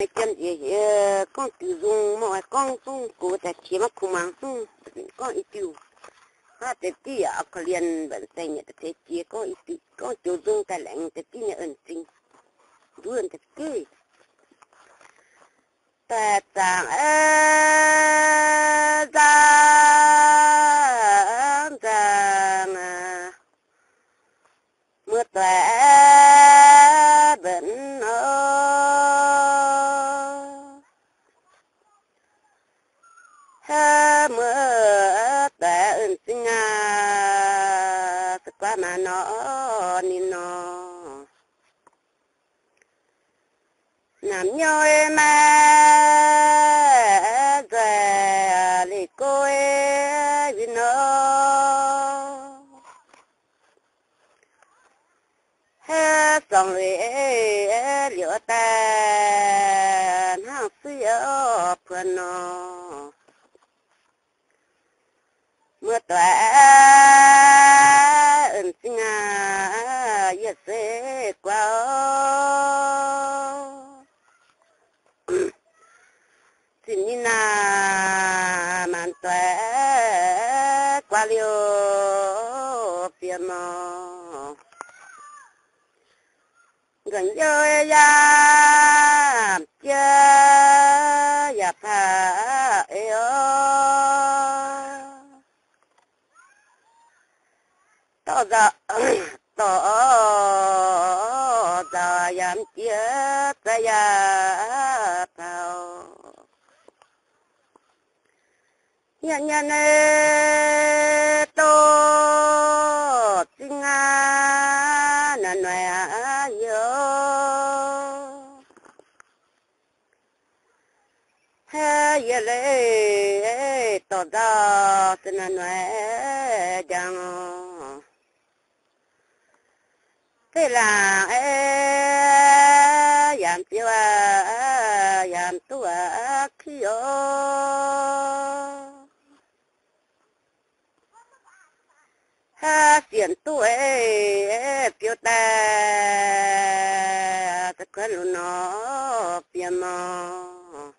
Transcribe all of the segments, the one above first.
Jiem njiec gorngv diuc nzung, mv oix gorngv zungv gox daaih qiex maiv kungx muangx zungv, gorngv i diuh. Hnangv deix diuh yaac auv korv-lienh mbaeqc saeng-nyieqc daaih teix jiex gorngv i diuh, gorngv joux nzung daaih laengz deix diuh nyei en-zingh. Nduov deix diuh daaih zaangc, nzaangc, nzaangc, muoz-doic mbenc nor. Haaix muoz-doic en-zingh aac, se guaav maaz nor ninh nor. Naamh nyouz maiv nzoih leih go win nor. Haaix sorngx lueic liouc daaih hnangv suiv puon nor. Muoz-doic en-zingh aac, yie se guaav oc. Zinh nyei naaic maanc doic guaav liouh fiem oc. Nqa'haav yaac jiex yaac paav ei oc. Dorh nzauc, dorh nzauc yaac jiex za'yaac taux. Nyanc nyanc naaiv dorh zingh aav, naaiv noic aav yie oc. Haaix yie leiz dorh nzauc se naaiv noic njang oc. Zeiv laangc yaac ziouc yaac duqv ki oc. Haaix sienx duqv biouv daaih, se kuonx lungh nor fiem oc.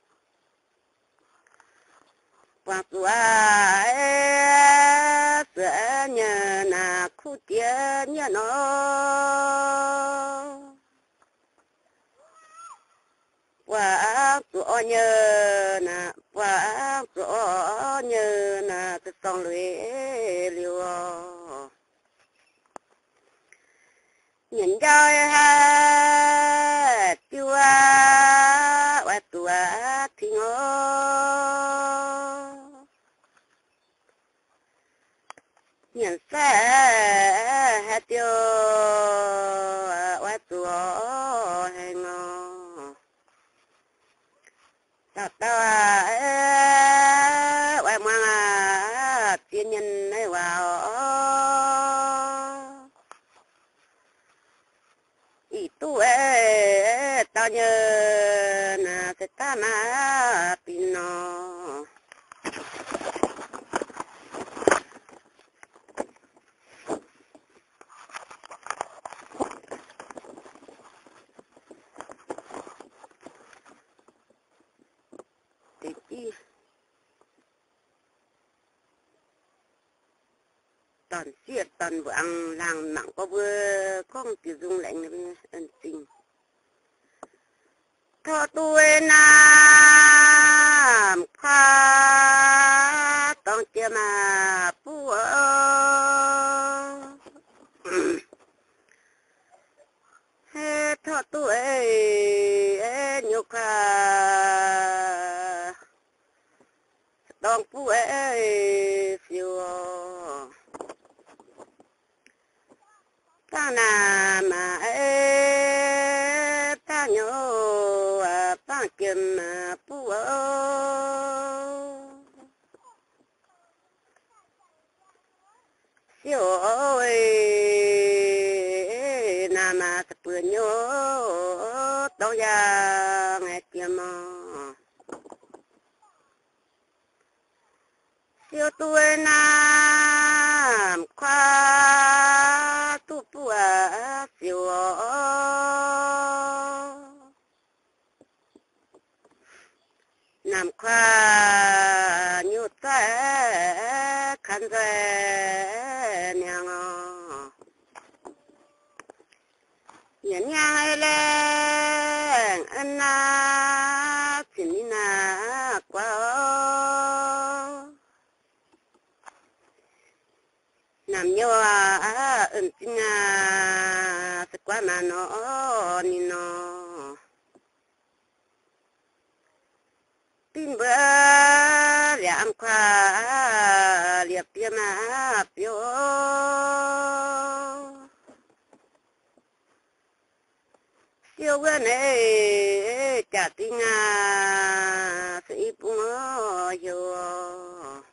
Buangh zuqc aav, suonc nyei naaic kuv jiex nyieqv nor. Buangh zuqc orv nyei naaic, buangh zuqc orv nyei naaic, se sorngx lueic liouh oc. Nyanc njaaux haic diuh aav, oix zuqc tingx oc. Nyanc saaiv haic diuh aav, oix zuqc haengh oc. Dauh dauh aav, oix muangx aav, ziex mienh naaiv waac oc. Ih duqv dau nyei naaic se daav maaih binh nor. Deix jiv dorn-sieqv dorn-mbuangz laangh mangc gorngv mbuo gorngv diuc nzung laengz ninh mbuo en-zingh. Torqv duqv naamh kuaav dorng jiex maac buv oc. Heh, torqv duqv nyuoz kuaav dorng buv siouc oc. Bangv naamh maac, bangv nyouz, bangv jiem buv oc. Siouc oc, naamh maac se buoz nyouz dorng yangh jiem oc. Siouc duqv naamh kuaav duqv buv siouc oc. Namx kuaav nyutc zaaih, kan nzoih niangx oc. Yietc niangx laengh a'naaiv, cin ninh naaiv guaav oc. Namx nyouv aac, en zingh aac, se guaav maah nor ninh nor. Dinh mbuo liepc an kuaav, liepc biem aac biouv. Siou wuov naaiv jaax dingh aac, se i bung oc heuc.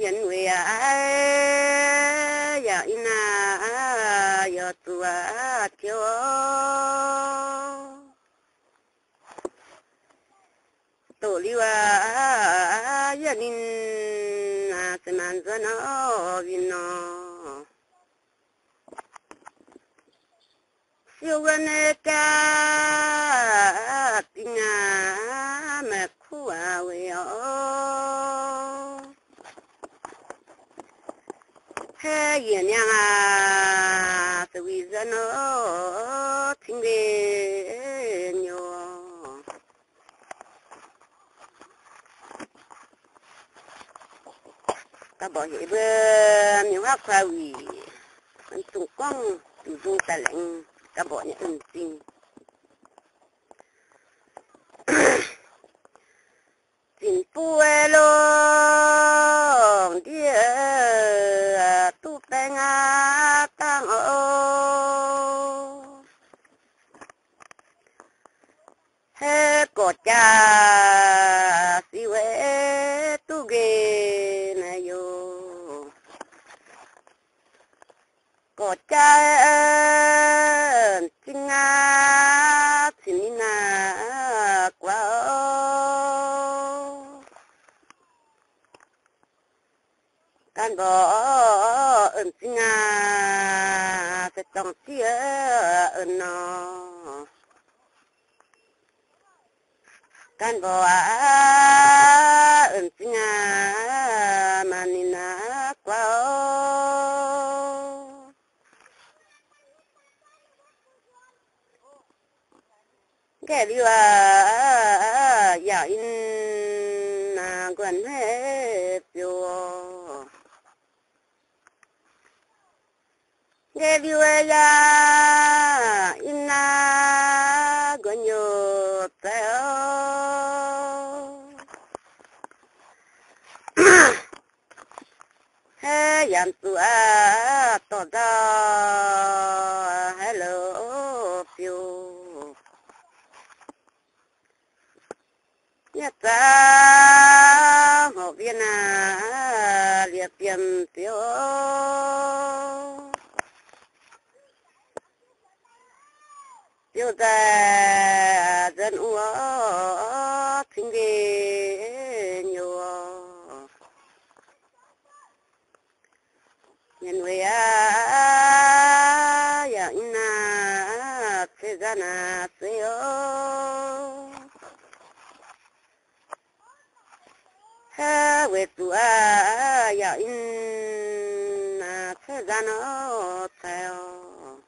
Yien weic aac, yaac in aac, yaac zuqc aac tiuv oc. Doqc liuz aac, yie ninh aac, se maanc nzuonx nor, winh nor. Siou wuov naaiv jaax dingh aac, meih kuv aac weic oc. Haaix yietc niangx aac, se winh nzuonx nor, cingx nyouv. Ga'mborqv heuc mbuo mingh huaav kuaav wuic, zungh gorngv zuqc nzung daaih laengz ga'mborqv nyei en zingh. Zinc buv longc ndiev duqv baeng aac dangh oc. Haaix gorx jaax sic weic duqv nqaengh naaiv yoc. Gorx jaax zingh aac, cin ninh naaiv guaav oc. Gan mborqv en zingh aac, se dorngc zieqv en nor. Gan mborqv aac, en zingh aac, maanc ninh naaiv guaav oc. Nqaeqv liuz aac, yaac in aac, nquaah hmeiv biouv oc. Nqaeqv liuz yaac in aac, nquaah nyutc zaaih oc. Haaix yaac zuqc aac, dorh nzauh haaix louc biouv. Yietv zaqc horpc wien aac, liepc biem biouv. Biouv nzaaih nzuonx wuov, cingx nqaengh nyouv. Mienh weic aac, yaac in aac, ceix nzanc aac se oc. Haaix weic zuqc aac, yaac in aac, ceix nzanc nor cai oc.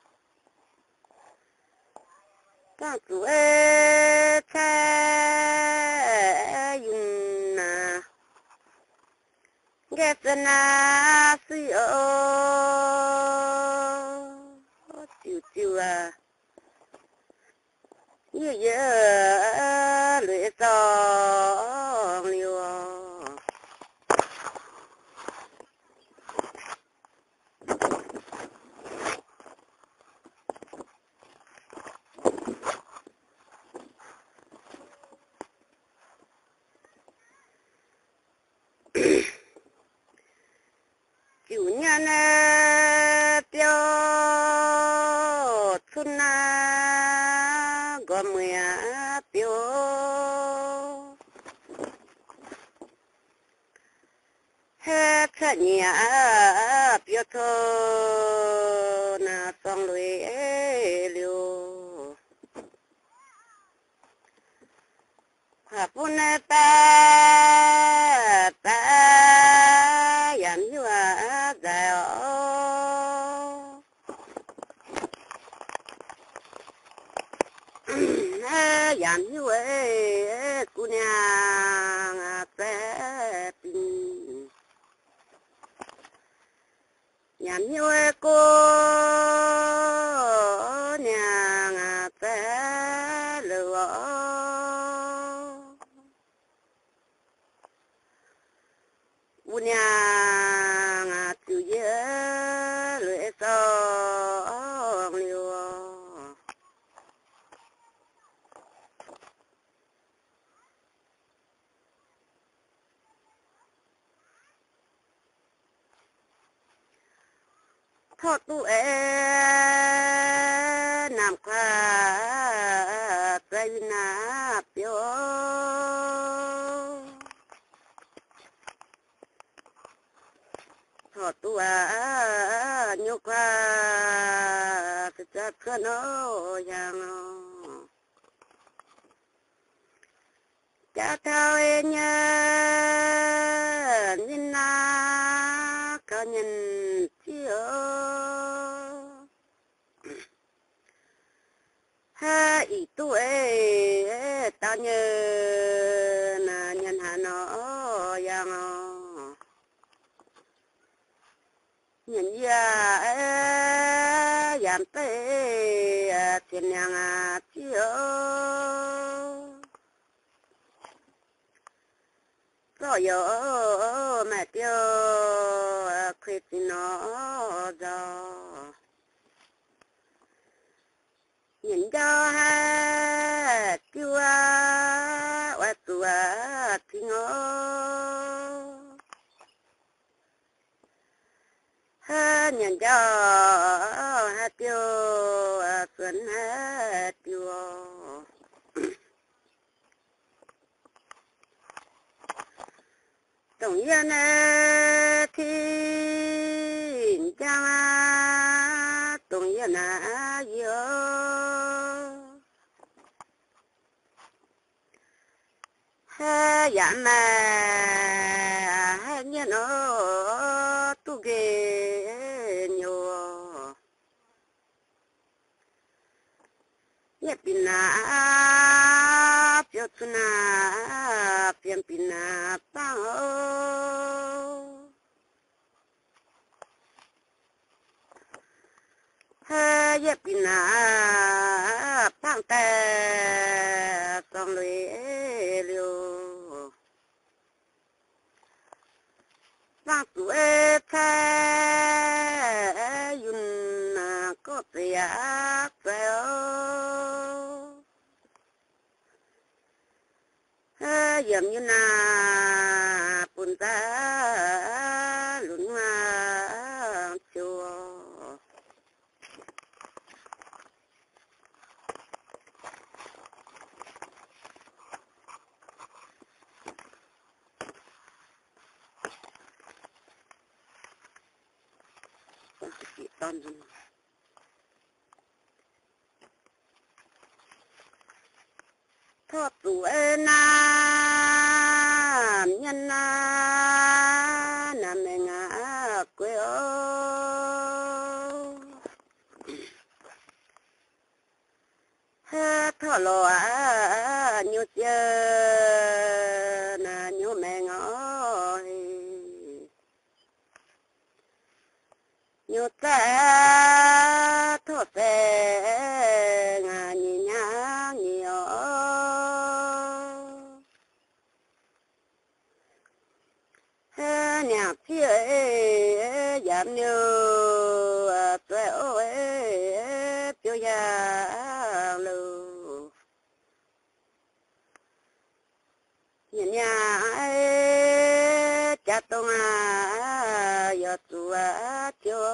Dangh zuqc cai yinh aac, nqaeqv se naaiv sic oc. Ziux ziux aac, yie yie lueic zorng liuz oc. Ziux nyanc naaiv biouv, cunv naaiv nqorngv mueic aac biouv. Haaix cuotv nyiec aac biouv tov naaiv zorng lueic liuz. Bun naaiv daaih, daaih yaac hiuv nzaaix oc. Yaac hiuv gu'nyuoz za'gengh yaac hiuv gu'nyuoz za'gengh louc oc. Wuov niangh ziouc yie lui-sorng liuz, torqv duqv eix namx kuaax za'gengh naaiv biouv. Torqv duqv a'nyuv kuaax za'gengh cuotv nor hiaangx oc. Jaax taux nyei, nyei naaiv gauh nyanc ziex oc. Haaix ih duqv eix dauh nyei naaiv nyanc haaix nor hiaangx oc. Nyanc yie yaac deix ziex niangx ziex oc. Zorqv youz maaih diuh kuiv zinh nor nzauh. Nyanc njaaux haaix diuh oix zuqc tingx oc. Haaix nyanc njaaux haaix diuh zuonx haaix diuh oc. Dongh yie naaiv tingx njang aqv, dongh yie naaiv yie oc. Haaix yaac maaih haaix nyungc nor duqv nqemh nyei oc. Yietv binc naaiv biouv cuotv naaiv fiem binc naaiv bangv oc. Haaix yietv binc naaiv bangv daaih sorng lui liuz, bangv zuqc ei cai yunh gorqv-zeic yaac zai oc. Yiem nyei naaiv bun nzaav lunx nguaang ziouc Torqv zuqc ei naamh nyanc naaiv, naamh maengx aqv guei oc. Haaix torqv lorz aqv nyungc ziouc naaiv nyungc maengx oc. Nyungc zaqv torqv saeng nyic hnyangx nyic oc. Haaix niangc zieqv yaac niouh zueiz oc, biouv hiaangx loh. Nyanc nyaah jaax dongh aac, yaac zuqc jiouv.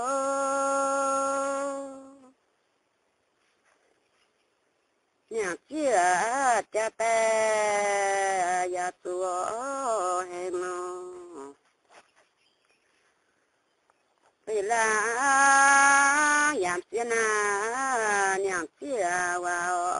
Niangc zieqv jaax daaih, yaac zuqc hengx nor. Beiv laangz yaac zieqv naaiv, niangc zieqv waac oc.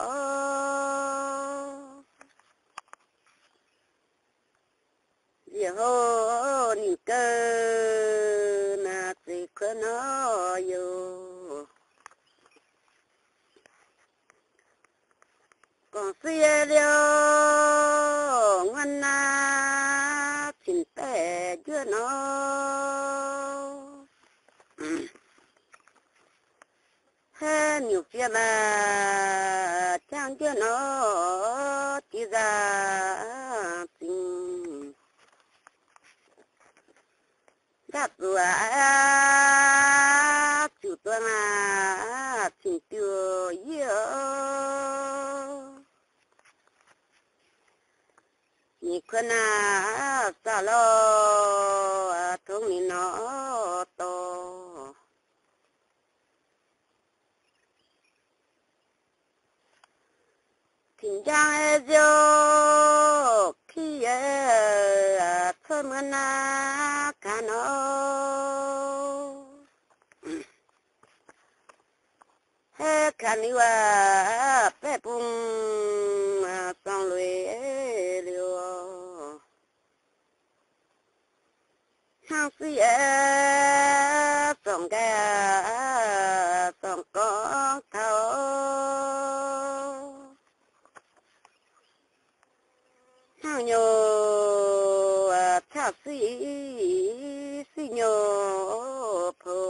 Gorngv siec liouh, wuonh naaiv cingx daaih njuov nor. Haaix nyungc fiem aqv, jangv njuov nor, jiex nzaangc zingh. Ndapv zuqc aqv, ziouc duqv aqv, cingx diuh yie oc. Ninh kuonx aqv, zaux lorh tongx ninh nor dorh. Tin-njang nziouv kiv cuotv muonz naaiv gaax nor. Haaix kaax liuz aqv, baeqc bung zorng lueic liuz. Hnangv sic zorngc nqaai, zorngc gorngv taux. Hnangv nyungc caqv sic, sic nyungc pou.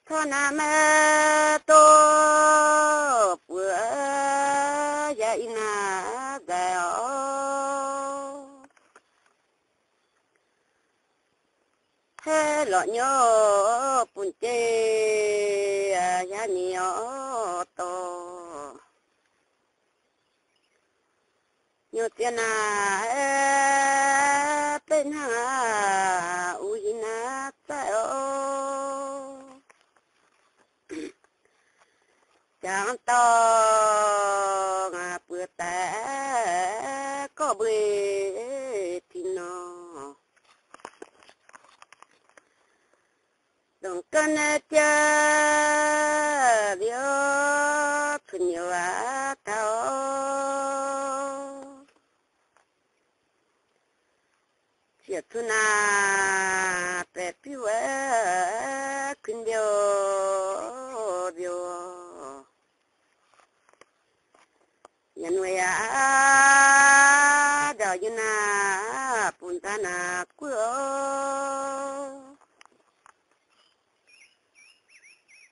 Tov naaiv maiv dov buoz yaac ih naaic nzaaih oc. Haaix lorqc nyouv bun jeiv yaac nyei oc dorh. Nyungc ziex naaic, beiv hnangv uix hingh naaiv zaih oc. Jangx dorngh buoz daaih gorqv mbueiz tin nor. Dongh ga'naaiv jaax liuz, cunx youc aqv taux. Ziouc cunx naaic baeqc biuv kuinx mbiouh mbiouh. Yaac weic aqv, ndau yie naaic bun daaih naaic guoqv.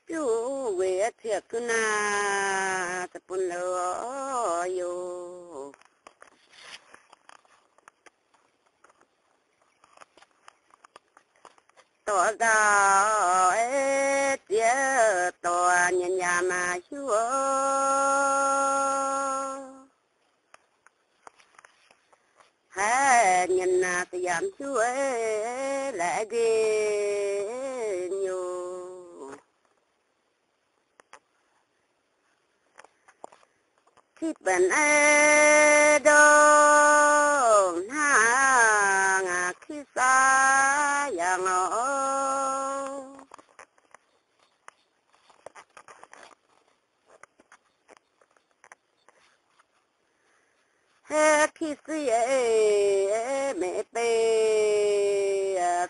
Biuv weic ziouc cunx naaic daaih bun louh yoc. Dorh nzauh ziex dorh nyanc yaac maaih hiuv. Haiz nyanc naaic se yaac hiuv laaic nqemh nyuoz. Qiex benx ndongc hnaangx qiex saax yangh oc. Haaix qiex sic maiv bei,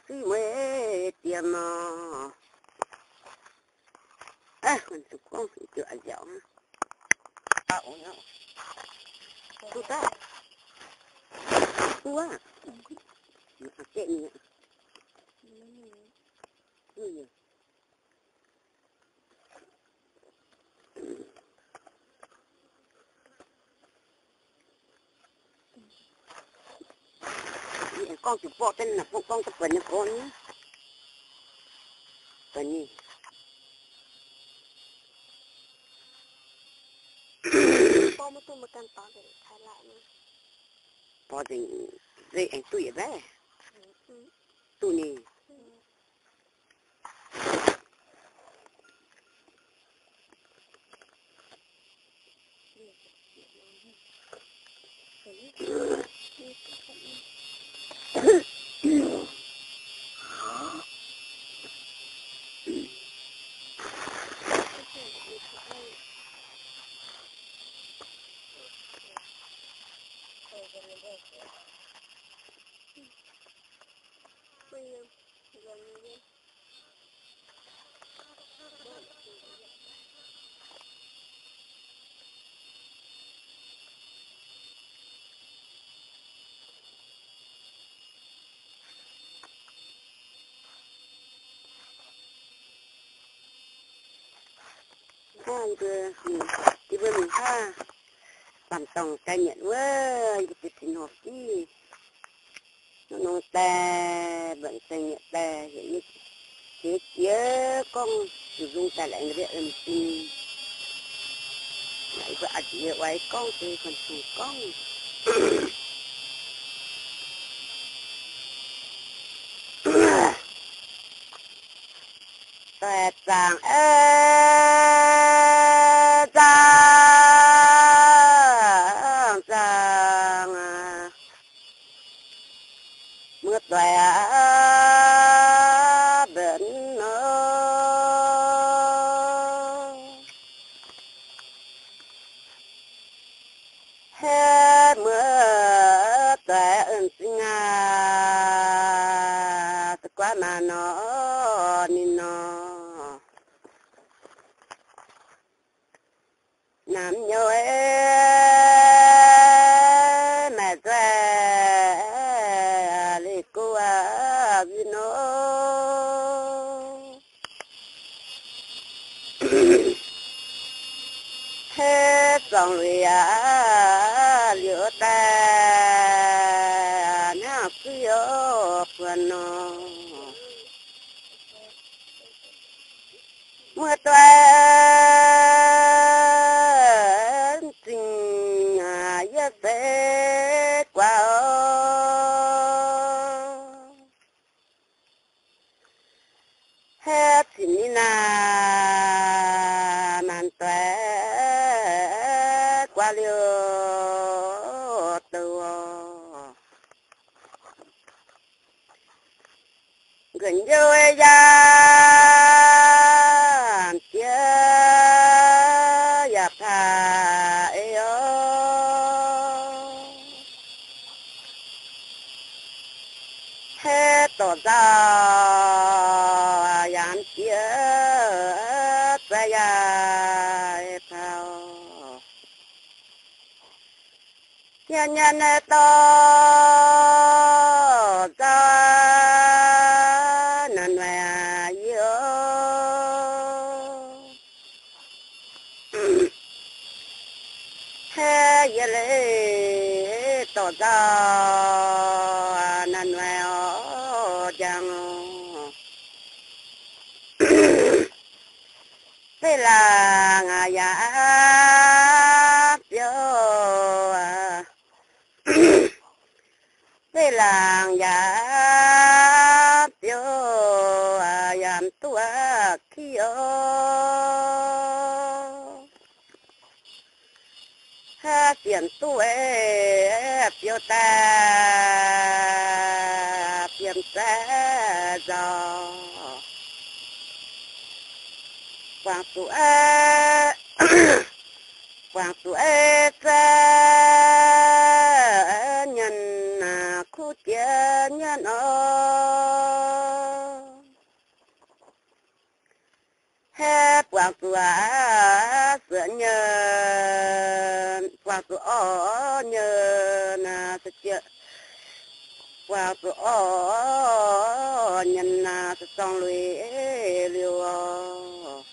sic mueiz diex nor. Gorngv zuqc borqv deix naaic, gorngv duqv buatc nyei gorngv nyei. Buatc nyei. Borqv nzengc, nzengc aengx duqv yietc mbaeqv. Duqv nyei. Hnangv yie mbuo, yie mbuo mingh hnangv baamh dorngh daaih nyanc wuov, yie mbuo bieqc tin-hoc div, nongx daaih mbuo daaih nyanc daaih, yie jiex jiex gorngv zuqc nzung daaih laengz ndiev en zingh. Yie mbuo a'nziez oix gorngv se kuonx-kungx gorngv. Doic zaangc, zaangc, zaangc, muoz-doic aac, mbenc nor. Hei muoz-doic en zingh aac, da'guaatv maac nor, ninh nor. Namx nyouz aeqv, maaih nzoih leih go aac, zinh nor. Hei zorngx luic aac, liuz daaih hnangv zuiz oc buonc nor. Muoz-doic zingh aac, yie se guaax oc. Hei cin ninh aac, maanc doic guaax liuz douc oc. Nquenc youh yaac jiex yaac paac ei oc. Hei dorc nzauh yaac jiex zaaix yaac paac oc. Yie nyei dorc nzauh naaic noic yie oc. Hei yie leiz dorc nzauh naaic noic oc, njang oc. Zeiv laangc yaac biouv, zeiv laangc yaac biouv, yaac mv duqv kiv oc. Haaix sienx duqv ei biouv daaih, biem zaaix nzauh. Guangc zuqc ei, guangc zuqc ei zaaix nyanc, kuv jiex nyanc oc. Hei buangh zuqc aac, suoqv nyei, buangh zuqc orv nyei naaic, buangh zuqc orv nyei naaic, se zorng luic liuz oc.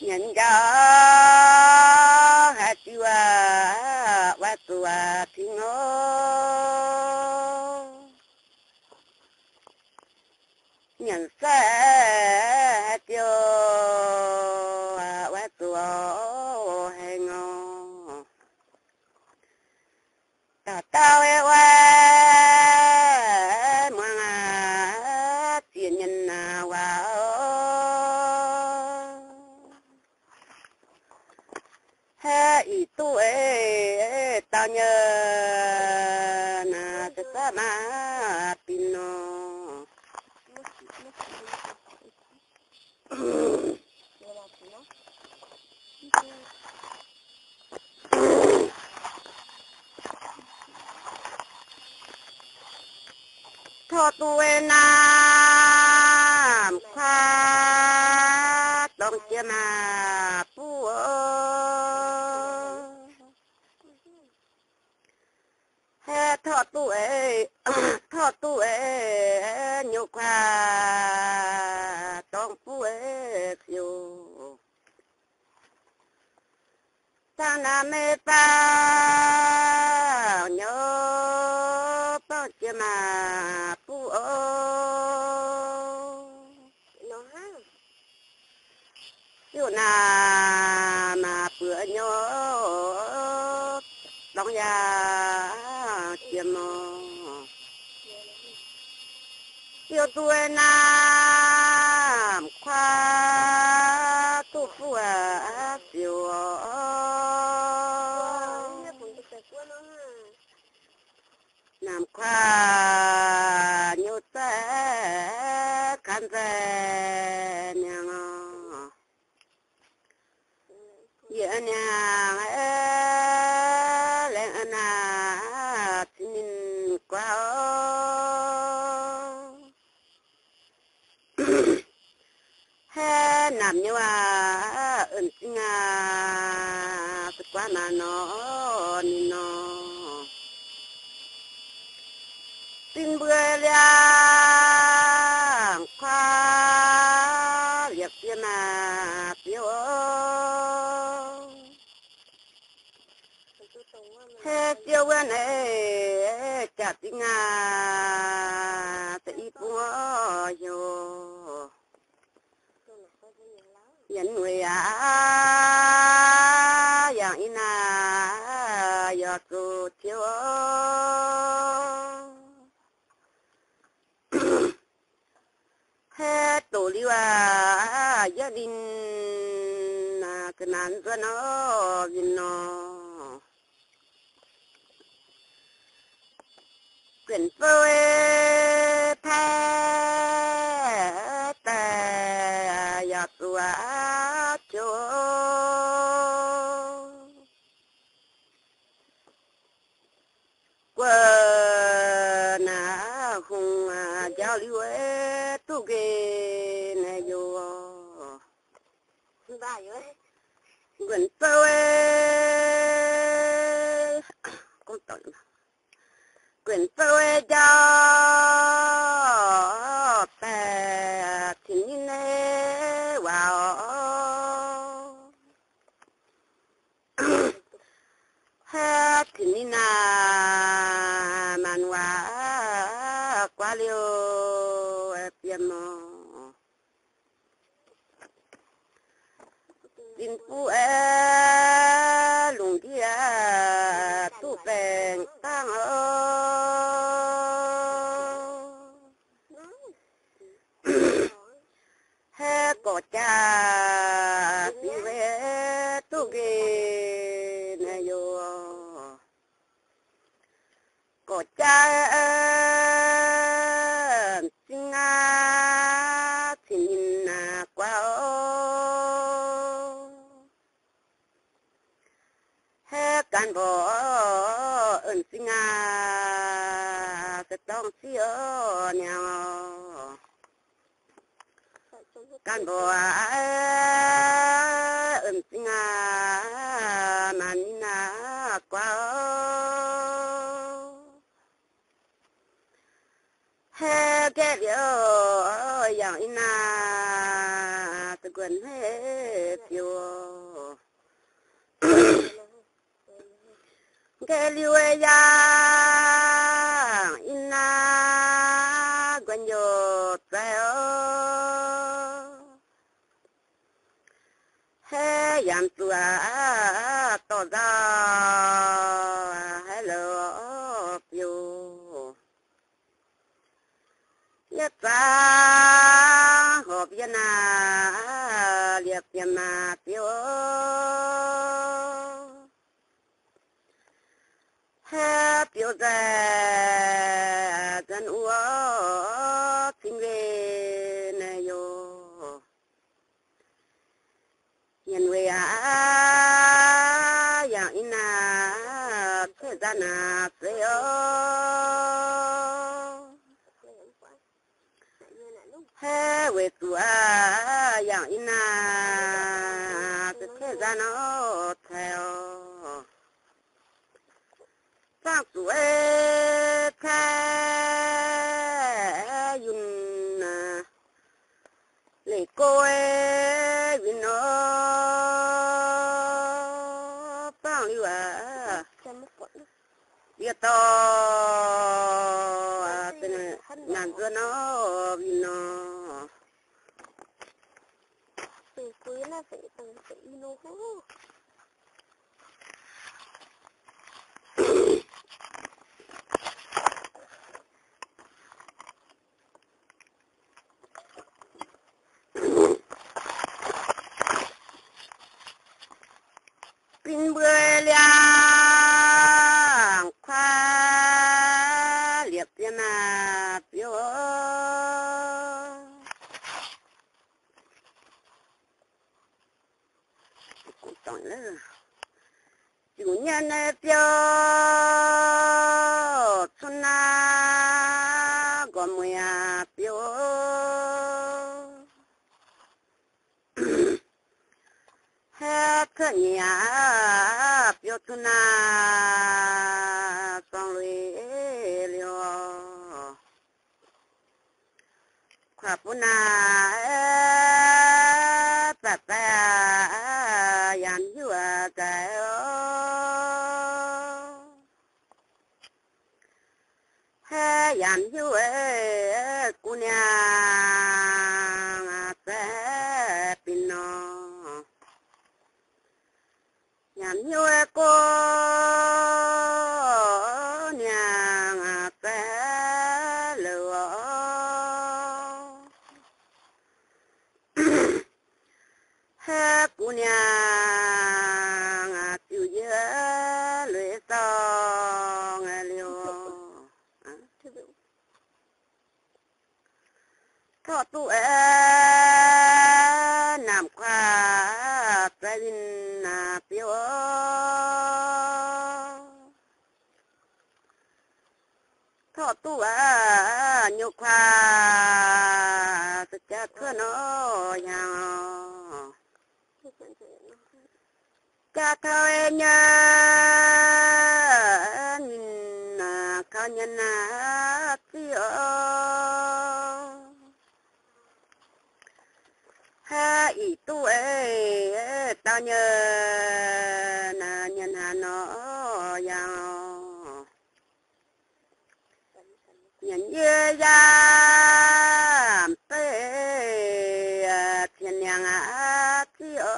Nyanc njaaux haaix diuc aac, oix zuqc tingx oc. Nyanc sai haaix diuc aac, oix zuqc haengh oc. Dauh dauh ei oix muangx aac, zieqc nyanc aac waac oc. Haaix ih duqv ei dauh nyei naaic, za'gengh maaih bin nor. Torqv duqv ei naamh kuaav dorng jiex maac buv oc. Haaix torqv duqv ei, torqv duqv ei nyuoqc kuaav dorng buv ei siouc. Naamh meih faang nyouz, faang jiex maah buv oc. Ziouv naamh maah buoz nyouz, dorngx yaac jiex mouc. Ziouv duqv naamh kuaav duqv fuqv siouc. Naamh kuaav nyouz zaiv, kaav nzaiv niangh oc. Yie niangh laengz naaic cin ninh guaav oc. Haaix naamh nyouz aac, en zingh aac, se guaav maah nor ninh nor. Zinh mbuo liangh kuaav liepc fiem maah biouv oc. Haaix ziouv wuov naaic jaax zingh aac, se i bung oc heuc. Yie weic aac, yangh yie naaic yaac zuqc tiuv oc. Haaix doqc liuz aac, yie ninh ga'naaiv nzuonx nor, winh nor. Guonc fouv paaiv daaih yaac zuqc tiuv. Guonc naaic hungh njaaux liuz duqv nqemh naaic yoc. Guonc fouv, guonc fouv njaaux daaih cin ninh nyei waac oc. Haaix cin ninh naaic maanc waac guaav liuz biem oc. Zinh buv aeqv, lungh ndiev duqv baengc dangh oc. Haaix gorqv-jaax sic wei duqv nqemh naaic yoc. Gorqv-jaax zingh aac, cin ninh naaic guaav oc. Haaix ganh mborqv en zingh aac, se dorngh siqv oc niangh oc. Ganh mborqv aac, en zingh aac, maanc ninh naaic guaav oc. Haaix gaeqv liuz yangh yie naaic, se guonc hmeiv biouv. Gaeqv liuz yangh yie naaic, guonc youc zaiv oc. Haaix yangh zuqc dorh nzauh haaix louc biouv. Yietv zangx horpc yie naaic, liepc fiem maah biouv. Haaix biouv nzaic nzuonx wuov cing nqemh naaic yoc. Yie weic aac, yangh yie naaic cuotv nzangc naaic seix oc. Haaix weic zuqc yangh yie naaic se cuotv nzangc nor cai oc. Zaangc zuqc cai yunh naaic, leih go win nor, Yie dorh naanc nzuonx nor, win nor. Bin mbuo liangx kuaaiv liepc ziex naaic biouv. Ziouc nyei biouv cun naaiv nqorngv mueiz aqv biouv. Haaix cuotv nyic aqv biouv cun naaiv sorng lui liouh. Kuaaiv bun naaiv baac zaaix yaac hiuv zaaix oc. Haaix yaac hiuv guv niangx zaaix bin nor. Yaac hiuv guv niangx zaaix louc oc. Haaix guv niangx ziouc yie lui sorng liouh. Torqv duqv naamh kuaaiv zaaix win biouv. Torqv duqv nyei kuaaiv za'jaax cuotv nor yangh. Jaa taux nyei ninh kaux nyei naaiv ziqv oc. Haaix ih duqv dau nyei naaiv nyei hnangv nor yangh. Nyanc yie yaac beiv cien niangx aqv ziqv oc.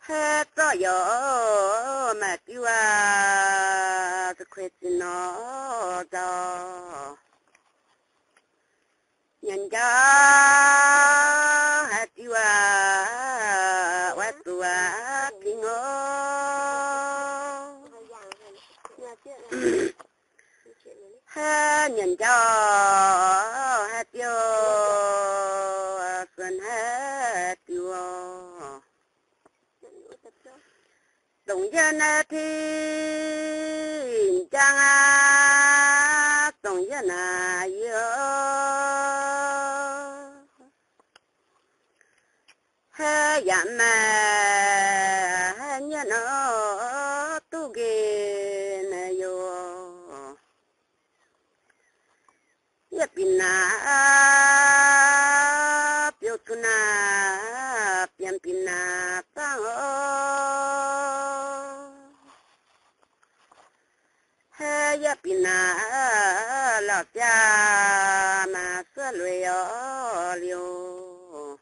Haaix zorqv yaac maaih diuv aqv, za'kueiv zinh nor nzauh. Nyanc njaaux haaix diuv aqv, oix zuqc aqv dingh oc. Haaix nyanc njaaux haaix diuv, suonx haaix diuv oc. Dongh yie naaiv tin njang aqv, dongh yie naaiv yie oc. Haaix yaac maaih haaix nyienh oc, duqv nqemh naaiv yie oc. Yie binc naaiv biouv cun naaiv bienx binc naaiv zaangv oc. Haaix yie binc naaiv lauh jaa maaih suov lueic oc liouh.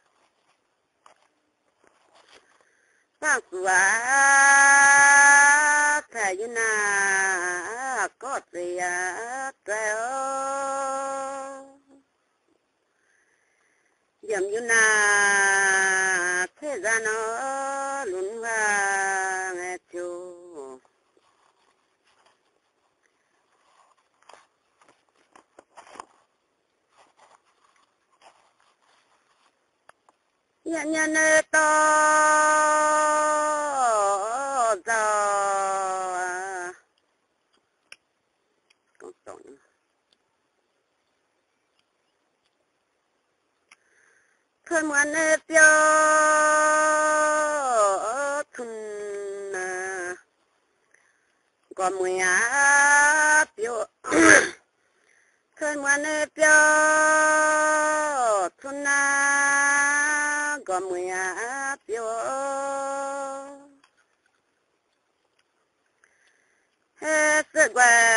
Zaangv zuqc aqv, caux yie naaiv gorqv zeiz aqv zaaix oc. Yiem yie naaiv ceix nzaanx nor lunx huaang ziouc yie nyei naaiv dorh nzauh. Cuotv muonz naaiv biouv cun naaiv, nqorngv mueiz aqv biouv. Cuotv muonz naaiv biouv cun naaiv, nqorngv mueiz aqv biouv. Guai